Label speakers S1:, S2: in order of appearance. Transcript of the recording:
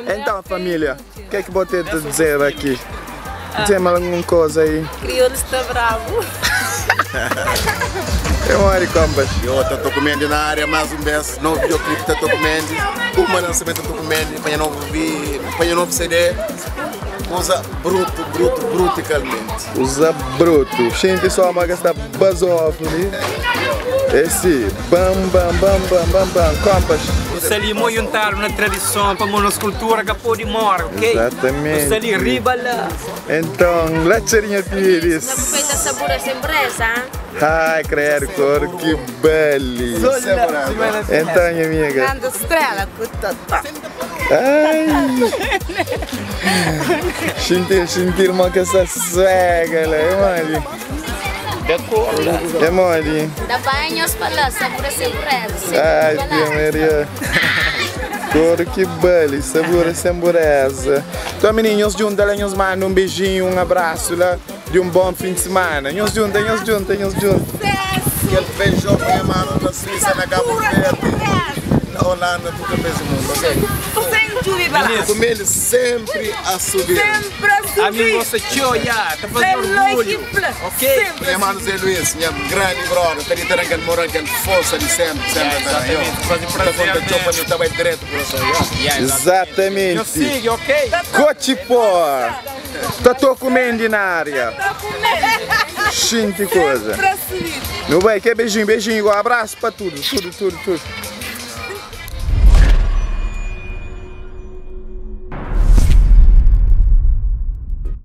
S1: Então família, o que é que vou ter de dizer aqui? Dizer-me alguma coisa aí.
S2: Crioulo está bravo.
S1: É uma de compas.
S3: Yo, Tato Comendo na área mais um vez, novo videoclipe Tato Comendo, uma lançamento Tato Comendo, panha novo vi, panha novo CD, coisa bruto, bruto, bruticalmente.
S1: Usa bruto. Gente só uma que está basof ali. Esse bam bam bam bam bam bam compas.
S4: Nu sta li mo juntadu na tradison pamo nos kultura ka pode more, ok?
S1: Exatamente.
S4: Nu sta li riba la.
S1: Então, Latxerinha Pires.
S2: Na feita sabura sem pressa.
S1: Ai, credo, cor, que beli. Então, minha amiga.
S5: Grande estrela ku totó.
S1: Ai. Xinti, xinti irmão que essa cega, lá, é mole. É mole.
S2: Da banhos pa la, sabura sem pressa.
S1: Ai, Tia Maria. Cor que beli, sabura sem bureza. Então, meninos, junta lá, nos manda um beijinho, um abraço lá, de um bom fim de semana. Nos junta, nos junta, nos junta.
S3: Aquele beijão pra minha mano na Suíça, na Cabo Verde, na Holanda, tudo bem no mundo, ok?
S5: Sem dúvida lá.
S3: Com ele sempre a subir.
S5: Sempre a subir.
S4: Amigo, gosta txeu, ya, ta faze orgulho, ok?
S5: Sempre.
S3: Minha mano Zé Luís, minha grande brother, tá ali dando aquele moral, aquela força de sempre, sempre.
S4: Yeah, exatamente. Fazer
S3: Tá
S4: prazer
S3: conta tchau pra
S4: mesmo.
S3: mim, tá bem direto coração, yeah.
S4: Yeah,
S1: Exatamente.
S4: Eu sigo, ok?
S1: Cotipó. Tá comendo na área.
S5: Tá comendo.
S1: Xinte coisa.
S5: Sempre a subir.
S1: Meu bem, que beijinho, beijinho, igual abraço para tudo, tudo, tudo, tudo.